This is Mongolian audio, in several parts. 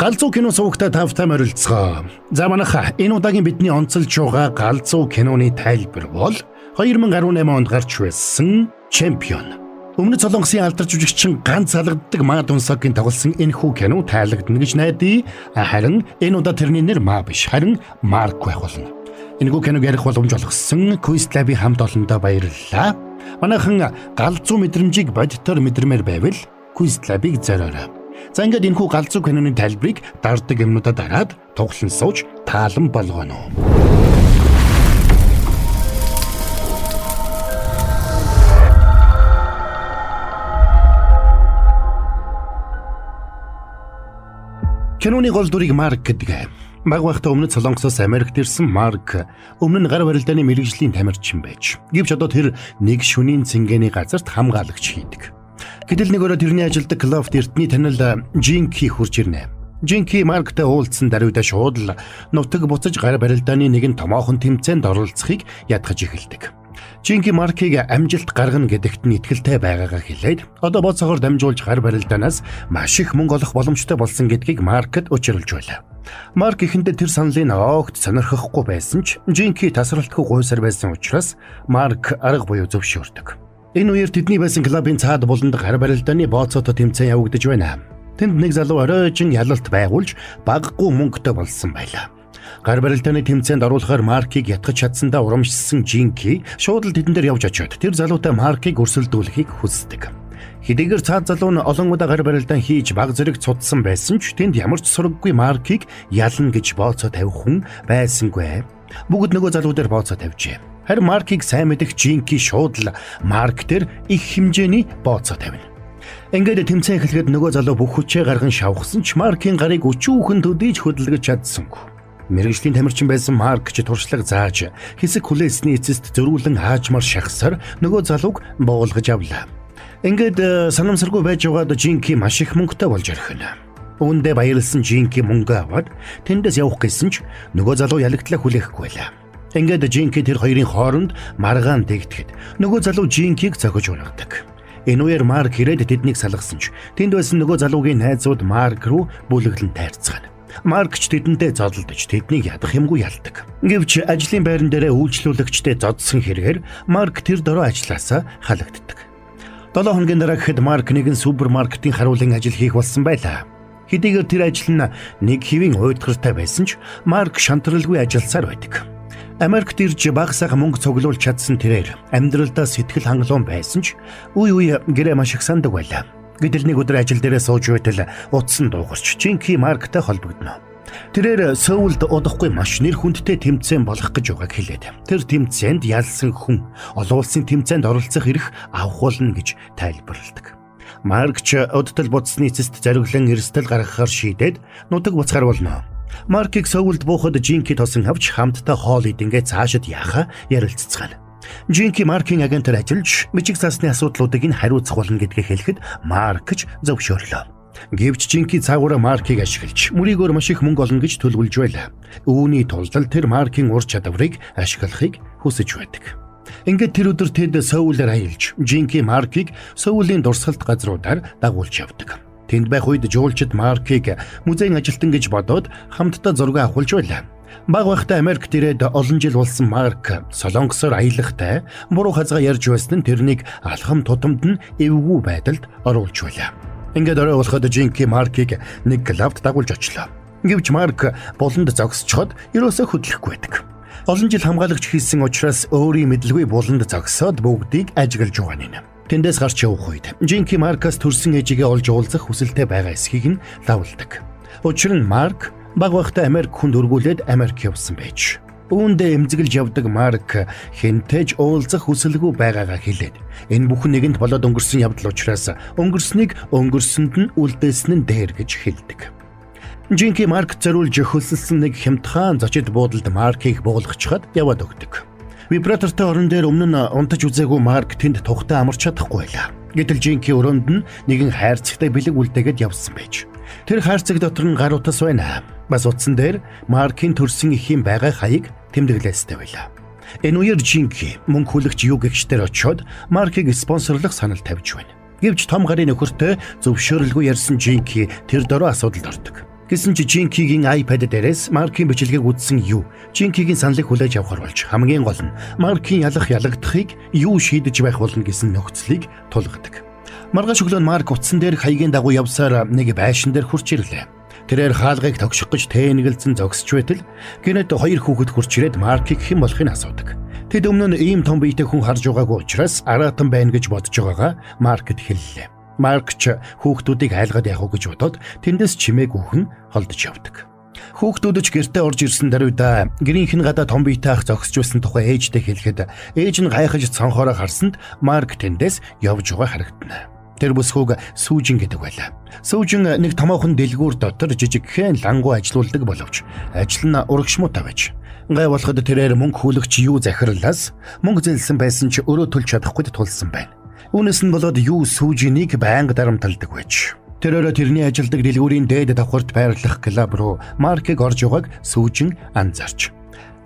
Галзуу кино сувагтай тавтай морилцгоо. За манайха, энэ удаагийн бидний онцолж байгаа галзуу киноны тайлбар бол 2018 онд гарч байсан Champion. Өмнөд Солонгосын алдарч жүжигчин ганц алгаддаг Ма Дунсокийн тоглосон энэхүү кино тайлагдана гэж найдаа. Харин энэ удаа тэрний нэр Ма биш, харин Марк байх болно. Энэхүү киног ярих боломж олгосон Quiz Lab-ийн хамт олондоо баярлалаа. Манайхан галзуу мэдрэмжийг бодитоор мэдрэмээр байвал Quiz Lab-ыг зориорой. За, ингээд энэхүү галзуу киноны тайлбарыг дарддаг юмнуудаа дараад туглан сууж таалан болгоно. Киноны гол дүрийг Марк гэдэг. Баг байхдаа өмнөд Солонгосоос Америкт ирсэн Марк өмнө нь гар барилдааны мэргэжлийн тамирчин байж. Гэвч одоо тэр нэг шөнийн цэнгэний газарт хамгаалагч хийдэг. Гэтэл нэг өрөө тэрний ажилдаг клубт эртний танил Жинки хурж ирнэ. Жинки Марктай уулзсан даруйдаа шууд л нутаг буцаж гар барилдааны нэгэн томоохон тэмцээнд оролцохыг ядгаж эхэлдэг. Жинки Маркийг амжилт гаргана гэдэгт нь итгэлтэй байгаагаа хэлээд, одоо боцоогоор дамжуулж гар барилдаанаас маш их мөнгө олох боломжтой болсон гэдгийг Маркд учруулж байлаа. Марк эхэндээ тэр саналыг огт сонирхохгүй байсан ч Жинки тасралтгүй гуйсар байсан учраас Марк арга буюу зөвшөөрдөг. Энэ үеэр тэдний байсан клубын цаад буланд гар барилдааны бооцоотой тэмцээн явагдаж байна. Тэнд нэг залуу оройжин ялалт байгуулж багагүй мөнгөтэй болсон байлаа. Гар барилдааны тэмцээнд оруулахаар Маркийг ятгах чадсандаа урамшсан Жинки шууд л тэдэн дээр явж очиод тэр залуутай Маркийг өрсөлдүүлэхийг хүсдэг. Хэдийгээр цаад залуу нь олон удаа гар барилдаан хийж баг зэрэг цудсан байсан ч тэнд ямар ч сураггүй Маркийг ялна гэж бооцоо тавих хүн байсангүй. Бүгд нөгөө залуу дээр бооцоо тавьжээ. Харин Маркийг сайн мэдэх Жинки шууд л Марк дээр их хэмжээний бооцоо тавина. Ингээд тэмцээн эхлэхэд нөгөө залуу бүх хүчээ гарган шавхсан ч Маркийн гарыг өчүүхэн төдийж хөдөлгөж чадсангүй. Мэргэжлийн тамирчин байсан Марк ч туршлага зааж хэсэг хүлээсний эцэст зөрүүлэн хаажмаар шахсаар нөгөө залууг буулгаж авлаа. Ингээд санамсаргүй байж байгаад Жинки маш их мөнгөтэй болж орхино. Үүндээ баярлсан Жинки мөнгө аваад тэндээс явах гэсэн ч нөгөө залуу ялагдлаа хүлээхгүй байлаа. Ингээд Жинки тэр хоёрын хооронд маргаан дэгдэхэд нөгөө залуу Жинкийг цохиж унагадаг. Энэ үеэр Марк ирээд тэднийг салгасан ч тэнд байсан нөгөө залуугийн найзууд Марк руу бүлэглэн тайрцгаана. Марк ч тэдэнтэй зодолдож тэднийг ядах юмгүй ялдаг. Гэвч ажлын байран дээрээ үйлчлүүлэгчтэй зодсон хэрэгээр Марк тэр дөрөө ажлаасаа халагддаг. 7 хоногийн дараа гэхэд Марк нэгэн супермаркетын харуулын ажил хийх болсон байлаа. Хэдийгээр тэр ажил нь нэг хэвийн уйдгартай байсан ч Марк шантралгүй ажилласаар байдаг. Америкт ирж бага сага мөнгө цуглуулж чадсан тэрээр амьдралдаа сэтгэл хангалуун байсан ч үе үе гэрээ маш их сандаг байлаа. Гэтэл нэг өдөр ажил дээрээ сууж байтал утсан дуугарч Жинки Марктай холбогдоно. Тэрээр Сөүлд удахгүй маш нэр хүндтэй тэмцээн болох гэж байгааг хэлээд, тэр тэмцээнд ялсан хүн олон улсын тэмцээнд оролцох эрх авах болно гэж тайлбарладаг. Марк ч удтал будсны эцэст зориглон эрсдэл гаргахаар шийдээд нутаг буцахаар болно. Маркийг Сөүлд буухад Жинки тосон авч хамтдаа хоол идэнгээ цаашид яхаа ярилццгаана. Жинки Маркийн агентаар ажиллаж бичиг цаасны асуудлуудыг нь хариуцах болно гэдгийг хэлэхэд Марк ч зөвшөөрлөө. Гэвч Жинки цаагаараа Маркийг ашиглаж мөрийгөөр маш их мөнгө олно гэж төлөвлөж байлаа. Үүний тулд л тэр Маркийн ур чадварыг ашиглахыг хүсэж байдаг. Ингээд тэр өдөр тэд Сөүлээр аялж Жинки Маркийг Сөүлийн дурсгалт газруудаар дагуулж явдаг. Тэнд байх үед жуулчид Маркийг музейн ажилтан гэж бодоод хамтдаа зураг авахулж байлаа. Баг байхдаа Америкт ирээд олон жил болсон Марк Солонгосоор аялахтай буруу хазгаа ярьж байсан нь тэрнийг алхам тутамд нь эвгүй байдалд оруулж байлаа. Ингээд орой болоход Жинки Маркийг нэг клубт дагуулж очлоо. Гэвч Марк буланд зогсчиход ерөөсөө хөдлөхгүй байдаг. Олон жил хамгаалагч хийсэн учраас өөрийн мэдлгүй буланд зогсоод бүгдийг ажиглаж байгаа нь. Тэндээс гарч явах үед Жинки Маркаас төрсэн ээжигээ олж уулзах хүсэлтэй байгаа эсхийг нь лавладаг. Учир нь Марк баг байхдаа Америк хүнд өргүүлээд Америк явсан байж. Үүндээ эмзэглэж явдаг Марк хэнтэй ч уулзах хүсэлгүй байгаагаа хэлээд, энэ бүхэн нэгэнт болоод өнгөрсөн явдал учраас өнгөрснийг өнгөрсөнд нь үлдээсэн нь дээр гэж хэлдэг. Жинки Марк зориулж хөлсөлсөн нэг хямдхан зочид буудалд Маркийг буулгачхад яваад өгдөг. Вибратортой орон дээр өмнө нь унтаж үзээгүй Марк тэнд тухтай амарч чадахгүй байлаа. Гэтэл Жинки өрөөнд нь нэгэн хайрцагтай бэлэг үлдээгээд явсан байж. Тэр хайрцаг дотор нь гар утас байна. Бас утсан дээр Маркийн төрсөн эхийн байгаа хаяг тэмдэглээстэй байлаа. Энэ үеэр Жинки мөнгө хүлэгч юу гэгчдэр очиод Маркийг спонсорлох санал тавьж байна. Гэвч том гарын нөхөртэй зөвшөөрөлгүй ярьсан Жинки тэр дөрөө асуудалд ордог. Гэсэн чи Жинкигийн iPad дээрээс Маркийн бичлэгийг үзсэн Ю Жинкигийн саналыг хүлээж авахар болж, хамгийн гол нь Маркийн ялах ялагдахыг Ю шийдэж байх болно гэсэн нөхцөлийг тулгадаг. Маргааш өглөө нь Марк утсан дээрх хаягийн дагуу явсаар нэг байшин дээр хүрч ирлээ. Тэрээр хаалгыг тогших гэж тээнэгэлзэн зогсож байтал гэнэт хоёр хүүхэд хүрч ирээд Маркийг хэн болохыг асуудаг. Тэд өмнө нь ийм том биетэй хүн харж байгаагүй учраас араатан байна гэж бодож байгаагаа Маркд хэллээ. Марк ч хүүхдүүдийг айлгаад явах уу гэж бодоод тэндээс чимээгүйхэн холдож явдаг. Хүүхдүүд ч гэртээ орж ирсэн даруйда гэрийнх нь гадаа том биетэй ах зогсож байсан тухай ээжтэй хэлэхэд ээж нь гайхаж цонхоороо харсанд Марк тэндээс явж байгаа харагдана. Тэр бүсгүйг Сүүжин гэдэг байлаа. Сүүжин нэг томоохон дэлгүүр дотор жижигхэн лангуу ажилуулдаг боловч ажил нь урагшмуутай байж. Гай болоход тэрээр мөнгө хүлэгч Ю захирлаас мөнгө зээлсэн байсан ч өрөө төлж чадахгүй тулсан байна. Үүнээс нь болоод Ю Сүүжинийг байнга дарамталдаг байж. Тэр өрөө тэрний ажилдаг дэлгүүрийн дээд давхарт байрлах клуб руу Маркийг орж байгааг Сүүжин анзаарч.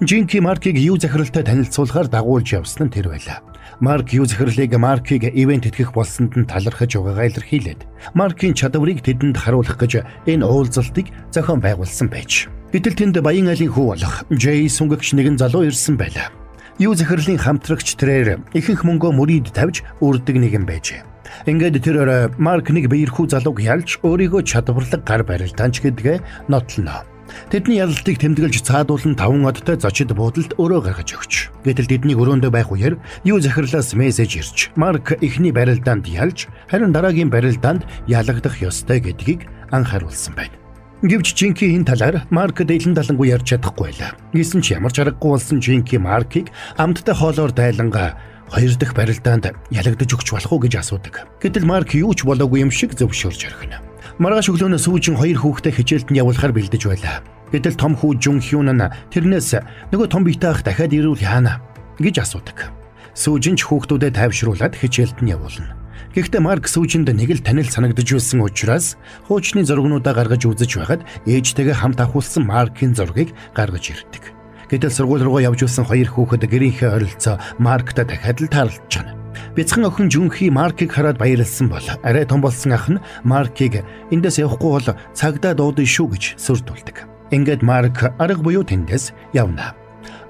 Жинки Маркийг Ю захиралтай танилцуулахаар дагуулж явсан нь тэр байлаа. Марк Ю захирлыг Маркийг ивээн тэтгэх болсонд нь талархаж байгаагаа илэрхийлээд Маркийн чадварыг тэдэнд харуулах гэж энэ уулзалтыг зохион байгуулсан байж. Гэтэл тэнд Баян айлын хүү болох Жей Сунгагч нэгэн залуу ирсэн байлаа. Ю захирлын хамтрагч тэрээр ихэнх мөнгөө мөрийд тавьж үрдэг нэгэн байжээ. Ингээд тэр орой Марк нэг биерхүү залууг ялж өөрийгөө чадварлаг гар барилдаанч гэдгээ нотлоно. Тэдний ялалтыг тэмдэглэж цаадуулан 5 одтой зочид буудалд өрөө гаргаж өгч. Гэтэл тэдний өрөөндөө байх үеэр Ю захирлаас мессеж ирж Марк эхний барилдаанд ялж харин дараагийн барилдаанд ялагдах ёстой гэдгийг анхааруулсан байна. Гэвч Жинки энэ талаар Марк дэлэн далангүй ярьж чадахгүй байлаа. Гэсэн ч ямар ч аргагүй болсон Жинки Маркийг амттай хоолоор дайлангаа хоёр дахь барилдаанд ялагдаж өгч болох уу гэж асуудаг. Гэтэл Марк юу ч болоогүй юм шиг зөвшөөрч орхино. Маргааш өглөөнөө Сүүжин хоёр хүүхдээ хичээлд нь явуулахар бэлдэж байлаа. Гэтэл том хүү Жун Хюн нь тэрнээс нөгөө том биетэй ах дахиад ирвэл яана гэж асуудаг. Сүүжин ч хүүхдүүдэд тайвшруулад хичээлд нь явуулна. Гэхдээ Марк Сүүжинд нэг л танил санагдаж байсан учраас хуучны зургнуудаа гаргаж үзэж байхад ээжтэйгээ хамт авахулсан Маркийн зургийг гаргаж ирдэг. Гэтэл сургууль руугаа явж байсан хоёр хүүхэд гэрийнхээ ойролцоо Марктай дахиад л таарлцчихна. Бяцхан охин Жүнхи Маркийг хараад баярлсан бол арай том болсон ах нь Маркийг эндээс явахгүй бол цагдаа дуудана шүү гэж сүрдүүлдэг. Ингээд Марк арга буюу тэндээс явна.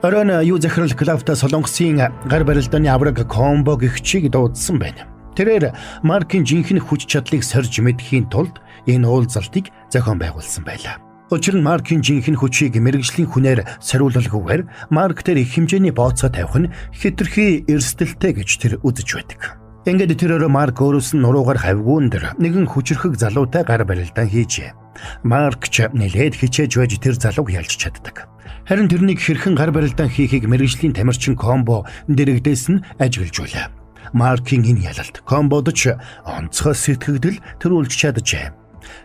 Оройн Ю захирал клубта Солонгосын гар барилдааны авраг Комбо гэгчийг дуудсан байна. Тэрээр Маркийн жинхэнэ хүч чадлыг сорж мэдэхийн тулд энэ уулзалтыг зохион байгуулсан байлаа. Учир нь Маркийн жинхэнэ хүчийг мэргэжлийн хүнээр сариулалгүйгээр Марк дээр их хэмжээний бооцоо тавих нь хэтэрхий эрсдэлтэй гэж тэр үзэж байдаг. Ингээд тэр өрөө Марк өөрөөс нь нуруугаар хавьгүй өндөр нэгэн хүчирхэг залуутай гар барилдаан хийжээ. Марк ч нэлээд хичээж байж тэр залууг ялж чаддаг. Харин тэрнийг хэрхэн гар барилдаан хийхийг мэргэжлийн тамирчин Комбо дэрэгдээс нь ажиглаж байлаа. Маркийн энэ ялалт Комбод ч онцгой сэтгэгдэл төрүүлж чаджээ.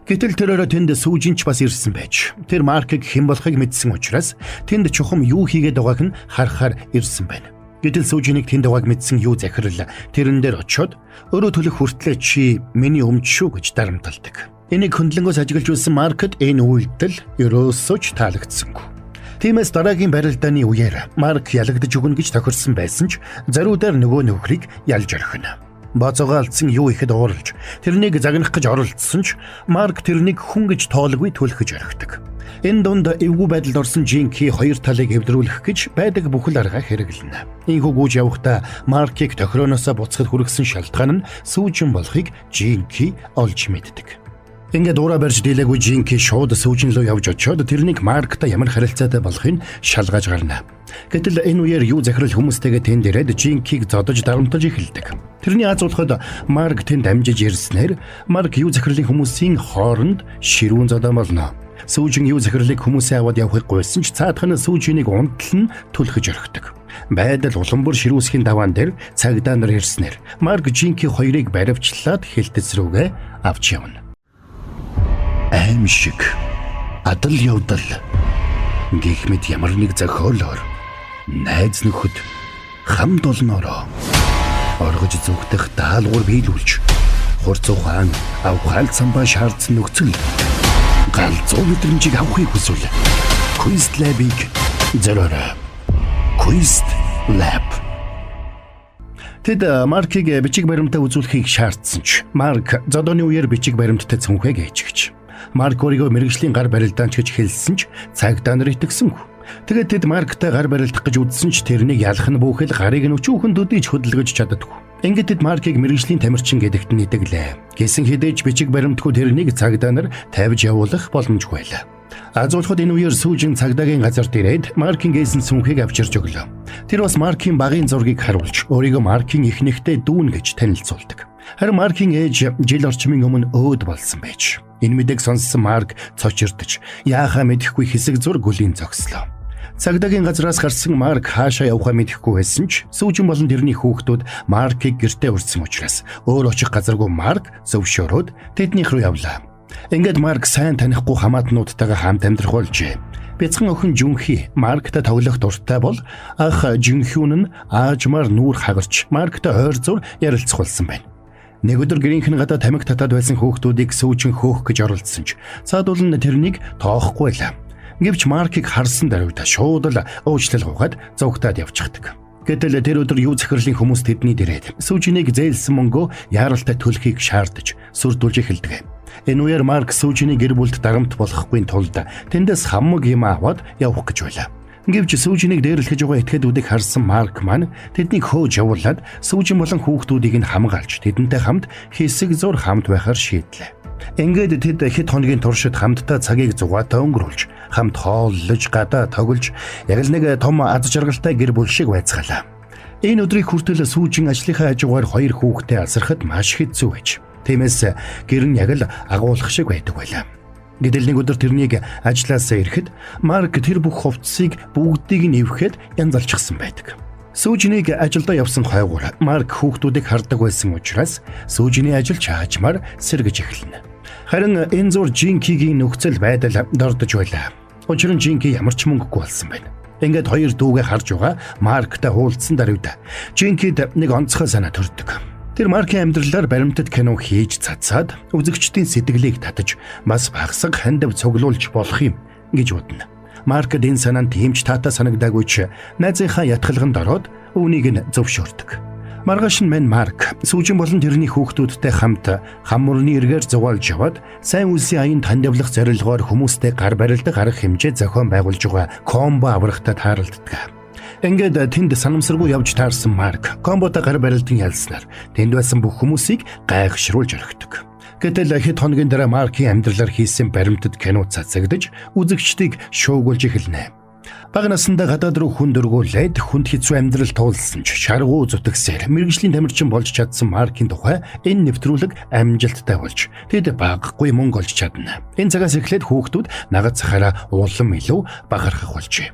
Гэтэл тэр өрөө тэнд Сүүжинч бас ирсэн байж. Тэр Маркийг хэн болохыг мэдсэн учраас тэнд чухам юу хийгээд байгааг нь харахаар ирсэн байна. Гэтэл Сүүжинийг тэнд байгааг мэдсэн Ю захирал тэрэн дээр очиод өрөө төлөх хүртлээ чи миний өмч шүү гэж дарамталдаг. Энийг хөндлөнгөөс ажиглаж байсан Маркд энэ үйлдэл ерөөсөө ч таалагдсангүй. Тиймээс дараагийн барилдааны үеэр Марк ялагдаж өгнө гэж тохирсон байсан ч зориудаар нөгөө нөхрийг ялж орхино. Бооцоогоо алдсан Ю ихэд ууралж тэрнийг загнах гэж оролдсон ч Марк тэрнийг хүн гэж тоолгүй түлхэж орхидог. Энэ дунд эвгүй байдалд орсон Жинки хоёр талыг эвдрүүлэх гэж байдаг бүхэл аргаа хэрэглэнэ. Ийнхүү гүйж явахдаа Маркийг тохирооноосоо буцахад хүргэсэн шалтгаан нь сүүжин болохыг Жинки олж мэддэг. Ингээд уураа барьж дийлээгүй Жинки шууд сүүжин рүү явж очиод тэрнийг Марктай ямар харилцаатай болохыг шалгаж гарна. Гэтэл энэ үеэр Ю захирал хүмүүстэйгээ тэнд ирээд Жинкийг зодож дарамталж эхэлдэг. Тэрний аз болоход Марк тэнд амжиж ирснээр Марк Ю захирлын хүмүүсийн хооронд ширүүн зодон болно. Сүүжин Ю захирлыг хүмүүсээ аваад явахыг гуйсан ч цаадах нь сүүжинийг унтал нь түлхэж орхидог. Байдал улам бүр ширүүсхийн даваан дээр цагдаа нар ирснээр Марк Жинки хоёрыг баривчлаад хэлтэц рүүгээ авч явна. Аимшиг, адал явдал гэх мэт ямар нэг зохиолоор найз нөхөд хамт олноороо оргож зүгтэх даалгавар биелүүлж хурц ухаан авхаал самбаа шаардсан нөхцөл галзуу мэдрэмжийг авахыг хүсвэл Quest Lab-ыг зориорой. Quest Lab. Тэд Маркийг бичиг баримтаа үзүүлэхийг шаардсан ч Марк зодооны үеэр бичиг баримттай цүнхээ гээчгэж. Марк өөрийгөө мэргэжлийн гар барилдаанч гэж хэлсэн ч цагдаа нар итгэсэнгүй. Тэгээд тэд Марктай гар барилдах гэж үзсэн ч тэрнийг ялах нь бүхэл гарыг нь өчүүхэн төдийч хөдөлгөж чаддаггүй. Ингээд тэд Маркийг мэргэжлийн тамирчин гэдэгт нь итгэлээ. Гэсэн хэдий ч бичиг баримтгүй тэрнийг цагдаа нар тавьж явуулах боломжгүй байлаа. Азуулахад энэ үеэр сүүжин цагдаагийн газарт ирээд Маркийн гээсэн сүнхийг авчирч өглөө. Тэр бас Маркийн багын зургийг харуулж өөрийгөө Маркийн эхнэртэй дүүн гэж танилцуулдаг. Харин Маркийн ээж жил орчмын өмнө өөд болсон байж. Энэ мэдээг сонссон Марк цочирдож яахаа мэдэхгүй хэсэг зур гүлийн зогслоо. Цагдаагийн газраас гарсан Марк хаашаа явахаа мэдэхгүй байсан ч сүүжин болон тэрний хүүхдүүд Маркийг гэртээ урьдсан учраас өөр очих газаргүй Марк зөвшөөрөөд тэднийх рүү явлаа. Ингээд Марк сайн танихгүй хамаатнуудтайгаа хамт амьдрах болжээ. Бяцхан охин Жүнхи Марктай тоглох дуртай бол ах Жүнхүн нь аажмаар нүүр хагарч Марктай ойр зур ярилцах болсон байна. Нэг өдөр гэрийнх нь гадаа тамхи татаад байсан хүүхдүүдийг сүүжин хөөх гэж оролдсон ч цаадуул нь тэрнийг тоохгүй байлаа. Гэвч Маркийг харсан даруйда шууд л уучлал гуйгаад зугтаад явчихдаг. Гэтэл тэр өдөр юу захирлын хүмүүс тэдний дээрээд сүүжинийг зээлсэн мөнгөө яаралтай төлөхийг шаардаж сүрдүүлж эхэлдэг. Энэ үеэр Марк сүүжиний гэр бүлд дарамт болохгүй тулд тэндээс хамаг юм аваад явах гэж байлаа. Гэвч сүүжинийг дээрлэхэж байгаа этгээдүүдийг харсан Марк маань тэднийг хөөж явуулаад сүүжин болон хүүхдүүдийг нь хамгаалж тэдэнтэй хамт хэсэг зур хамт байхаар шийдлээ. Ингээд тэд хэд хоногийн туршид хамтдаа цагийг зугаатай өнгөрүүлж, хамт хооллож, гадаа тоглож, яг л нэг том аз жаргалтай гэр бүл шиг байцгаалаа. Энэ өдрийг хүртэл сүүжин ажлынхаа хажуугаар хоёр хүүхдээ асрахад маш хэцүү байж. Тиймээс гэр нь яг л агуулах шиг байдаг байлаа. Гэтэл нэг өдөр тэрнийг ажлаасаа ирэхэд Марк тэр бүх хувцсыг бүгдийг нь эвхэхэд янзалчихсан байдаг. Сүүжинийг ажилдаа явсан хойгуур Марк хүүхдүүдийг хардаг байсан учраас сүүжиний ажил чаажмаар сэргэж эхэлнэ. Харин энэ зур Жинкигийн нөхцөл байдал дордож байлаа. Учир нь Жинки ямар ч мөнгөгүй болсон байна. Ингээд хоёр дүүгээ харж байгаа Марктай уулзсан даруйда Жинкид нэг онцгой санаа төрдөг. Тэр Маркийн амьдралаар баримтат кино хийж цацаад үзэгчдийн сэтгэлийг татаж бас багсаг хандив цуглуулж болох юм гэж бодно. Маркд энэ санаа нь тийм ч таатай санагдаагүй ч найзынхаа ятгалганд ороод үүнийг нь зөвшөөрдөг. Маргааш нь мань Марк сүүжин болон тэрний хүүхдүүдтэй хамт хам мөрний эргээр зугаалж яваад сайн үлсийн аянд хандивлах зорилгоор хүмүүстэй гар барилдаг арга хэмжээ зохион байгуулж байгаа комбо аврагтай тааралддаг. Ингээд тэнд санамсаргүй явж таарсан Марк комбота гар барилдан ялснаар тэнд байсан бүх хүмүүсийг гайхшруулж орхидог. Гэтэл хэд хоногийн дараа Маркийн амьдралаар хийсэн баримтат кино цацагдаж үзэгчдийг шуугуулж эхэлнэ. Бага насндаа гадаад руу хүн дөргүүлээд хүнд хэцүү амьдрал туулсан ч шаргуу зүтгсээр мэргэжлийн тамирчин болж чадсан Маркийн тухай энэ нэвтрүүлэг амжилттай болж тэд багагүй мөнгө олж чадна. Энэ цагаас эхлээд хүүхдүүд нагад цахаараа улам илүү бахархах болжээ.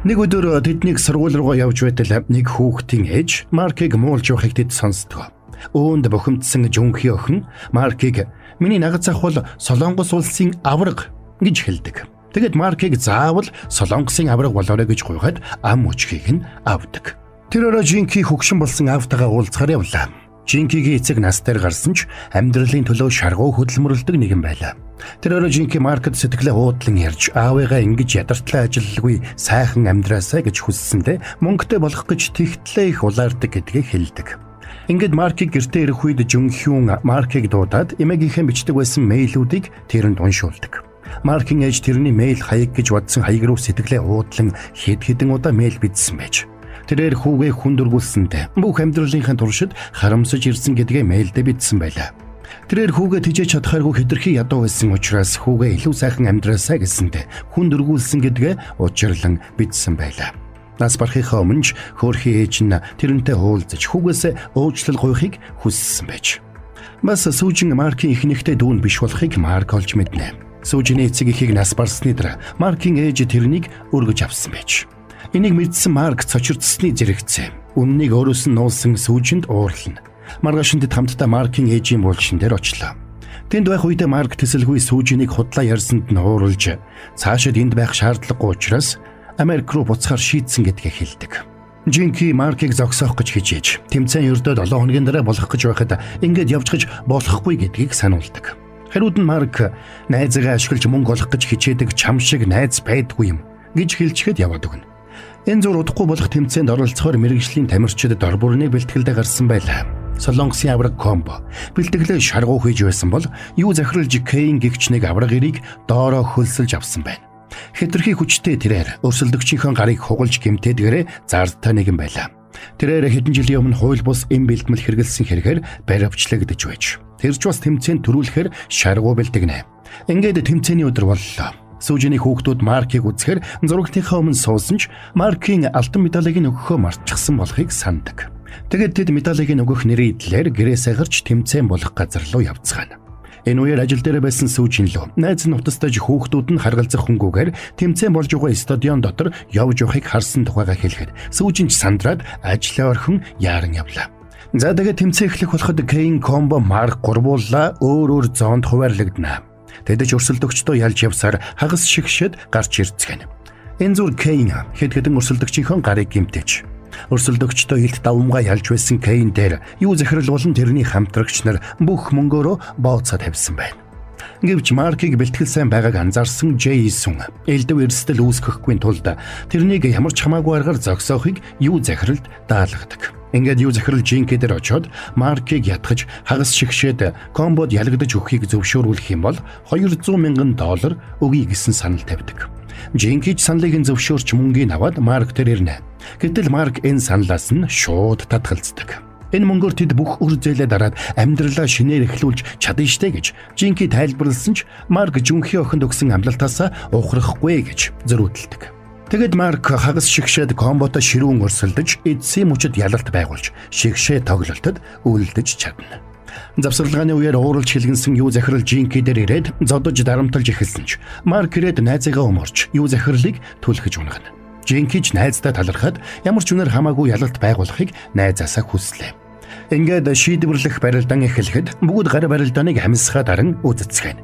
Нэг өдөр тэднийг сургууль руугаа явж байтал нэг хүүхдийн ээж Маркийг муулж явахыг тэд сонсдгоо. Өөнд бухимдсан Жүнхи охин Маркийг миний нагад зах бол Солонгос улсын аварга гэж хэлдэг. Тэгэд Маркийг заавал Солонгосын аварга болоорой гэж гуйхад ам өчгийг нь авдаг. Тэр өрөө Жинки хөгшин болсон аавтайгаа уулзахаар явлаа. Жинкигийн эцэг нас дээр гарсан ч амьдралын төлөө шаргуу хөдөлмөрлөдөг нэгэн байлаа. Тэр өрөө Жинки Маркд сэтгэлээ уудлан ярьж аавыгаа ингэж ядартлаа ажилгүй сайхан амьдраасай гэж хүссэндээ мөнгөтэй болох гэж тэгтлээ их улаардаг гэдгийг хэлдэг. Ингээд Маркийг гэртээ ирэх үед Жүнхюн Маркийг дуудаад эмээгийнхээ бичдэг байсан мэйлүүдийг тэрэнд уншуулдаг. Маркийн ээж тэрний мэйл хаяг гэж бодсон хаяг руу сэтгэлээ уудлан хэд хэдэн удаа мэйл бичсэн байж. Тэрээр хүүгээ хүндөргүүлсэндээ бүх амьдралынхаа туршид харамсаж ирсэн гэдгээ мэйлдээ бичсэн байлаа. Тэрээр хүүгээ тижээж чадхааргүй хэтэрхий ядуу байсан учраас хүүгээ илүү сайхан амьдраасай гэсэндээ хүндөргүүлсэн гэдгээ учирлан бичсэн байлаа. Нас барахынхаа өмнө ч хөөрхий ээж нь тэрнтэй уулзаж хүүгээс уучлал гуйхыг хүссэн байж. Бас сүүжин Маркийн эхнэртэй дүүн биш болохыг Марк олж мэднэ. Сүүжиний эцэг эхийг нас барсны дараа Маркийн ээж тэрнийг өргөж авсан байж. Энийг мэдсэн Марк цочирдсны зэрэгцээ. Үннийг өөрөөс нь нуусан сүүжинд уурлана. Маргааш нь тэд хамтдаа Маркийн ээжийн булшин дээр очлоо. Тэнд байх үедээ Марк тэсэлгүй сүүжинийг худлаа ярьсанд нь уурлж цаашид энд байх шаардлагагүй учраас Америк руу буцахаар шийдсэн гэдгээ хэлдэг. Жинки Маркийг зогсоох гэж хичээж тэмцээн ердөө 7 хоногийн дараа болох гэж байхад ингээд явж болохгүй гэдгийг сануулдаг. Хариуд нь Марк найзгаа ашиглаж мөнгө олох гэж хичээдэг чам шиг найз байдгүй юм гэж хэлчихэд яваад өгнө. Энэ зур удахгүй болох тэмцээнд оролцохоор мэргэжлийн тамирчид дор бүрний бэлтгэлдээ гарсан байлаа. Солонгосын авраг Комбо бэлтгэлээ шаргуу хийж байсан бол юу захирал Кейн гэгч нэг авраг эрийг доороо хөлсөлж авсан байна. Хэтэрхий хүчтэй тэрээр өрсөлдөгчийнхөө гарыг хугалж гэмтээдгээрээ зардтай нэгэн байлаа. Тэрээр хэдэн жилийн өмнө хууль бус эм бэлтгэл хэрэглэсэн хэрэгээр баривчлагдаж байж. Тэр ч бас тэмцээнд түрүүлэхээр шаргуу бэлтгэнэ. Ингээд тэмцээний өдөр боллоо. Сүүжиний хүүхдүүд Маркийг үзэхээр зурагтынхаа өмнө суусан ч Маркийн алтан медалийг нь өгөхөө мартчихсан болохыг санадаг. Тэгээд тэд медалийг нь өгөх нэрийн идлээр гэрээсээ гарч тэмцээн болох газар руу явцгаана. Энэ үеэр ажил дээр байсан сүүжин лөө найз нь утастаж хүүхдүүд нь харгалзах хөнгүүгээр тэмцээн болж байгаа стадион дотор явж явахыг харсан тухайгаа хэлэхэд сүүжин ч сандраад ажлаа орхин яаран явлаа. За тэгээд тэмцээн эхлэх болоход Кейн, Комбо, Марк гурвуулаа өөр өөр зоонд хуваарлагдана. Тэд ч өрсөлдөгчдөө ялж явсаар хагас шигшээд гарч ирцгэнэ. Энэ зүр Кейн хэд хэдэн өрсөлдөгчийнхөө гарыг гэмтэж өрсөлдөгчдөө илт давмгаа ялж байсан Кейн дээр юу захирал болон тэрний хамтрагч нар бүх мөнгөөрөө бооцоо тавьсан байна. Гэвч Маркийг бэлтгэл сайн байгааг анзаарсан Джейсон элдв эрсдэл үүсгэхгүй тулд тэрнийг ямар ч хамаагүй аргаар зогсоохыг юу захиралд даалгадаг. Ингээд юу захирал Жинки дээр очиод Маркийг ятгах хагас шигшээд Комбод ялагдаж өгөхийг зөвшөөрүүлэх юм бол $200,000 өгье гэсэн санал тавьдаг. Жинкич саналыг нь зөвшөөрч мөнгийг аваад Марк дээр ирнэ. Гэтэл Марк энэ саналаас нь шууд татгалздаг. Энэ мөнгөөр тэд бүх үр зээлээ дараад амьдралаа шинээр эхлүүлж чадна штэ гэж Жинки тайлбарласан ч Марк жүнхий охинд өгсөн амлалтаасаа ухрахгүй гэж зөрүүдэлдэг. Тэгэд Марк хагас шигшээд Комбото ширүүн өрсөлдөж эцсийн мөчөд ялалт байгуулж шигшээ тоглолтод үлдэж чадна. Завсарлагын үеэр ууралж хилгэнсэн юу захирал Жинки дээр ирээд зодож дарамталж эхэлсэн ч Марк ирээд найзыгаа өмөрч юу захирлыг түлхэж унагна. Жинки ч найздаа талархаад ямар ч үнээр хамаагүй ялалт байгуулахыг найзаасаа хүслээ. Ингээд шийдвэрлэх барилдаан эхлэхэд бүгд гар барилдааныг хамсгаа даран үзэцгэнэ.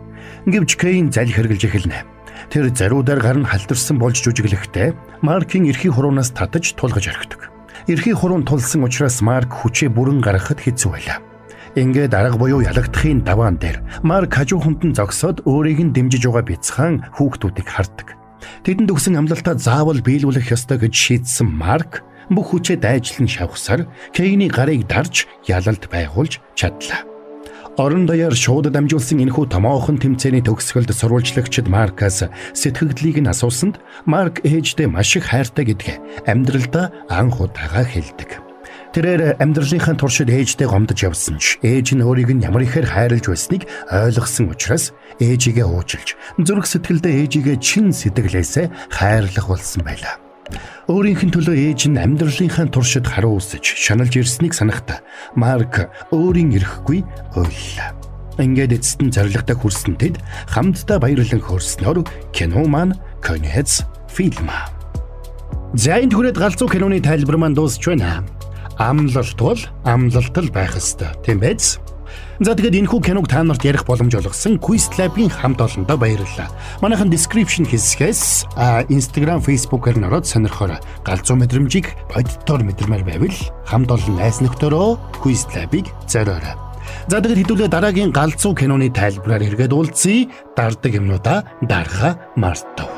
Гэвч Кейн зал хэрглэж эхэлнэ. Тэр зариудаар гар нь халтарсан болж жүжиглэхдээ Маркийн эрхий хуруунаас татаж тулгаж орхидог. Эрхий хуруун тулсан учраас Марк хүчээ бүрэн гаргахад хэцүү байлаа. Ингээд арга буюу ялагдахын даваан дээр Марк хажууханд нь зогсоод өөрийг нь дэмжиж байгаа бяцхан хүүхдүүдийг хардаг. Тэдэнд өгсөн амлалтаа заавал биелүүлэх ёстой гэж шийдсэн Марк бүх хүчээ дайжлан шавхсаар Кейний гарыг дарж ялалт байгуулж чадлаа. Орон даяар шууд дамжуулсан энэхүү томоохон тэмцээний төгсгөлд сурвалжлагчид Маркаас сэтгэгдлийг нь асуусанд Марк ээждээ маш их хайртай гэдгээ амьдралдаа анх удаага хэлдэг. Тэрээр амьдралынхаа туршид ээждээ гомдож явсан ч ээж нь өөрийг нь ямар ихээр хайрлаж байсныг ойлгосон учраас ээжигээ уучлж зүрх сэтгэлдээ ээжигээ чин сэтгэлээсээ хайрлах болсон байлаа. Өөрийнх нь төлөө ээж нь амьдралынхаа туршид харуу үсэж шаналж ирснийг санахдаа Марк өөрийн эрэхгүй уйллаа. Ингээд эцэст нь зоригтой хүрсэн тэд хамтдаа баярлан хөрснөөр кино маань конец фильма. За энэ хүрээд галзуу киноны тайлбар маань дуусч байна. Амлалт бол амлалт л байх ёстой. Тийм биз? За тэгээд энэхүү киног та нарт ярих боломж олгосон Quiz Lab-ийн хамт олондоо баярлалаа. Манайхан description хэсгээс Instagram, Facebook-аар нь ороод сонирхоорой. Галзуу мэдрэмжийг бодитоор мэдэрмээр байвал хамт олон найз нөхдөөрөө Quiz Lab-ыг зориорой. За тэгээд хэдүүлээ дараагийн галзуу киноны тайлбараар эргээд уулзъя. Дарддаг юмнуудаа дарахаа мартав.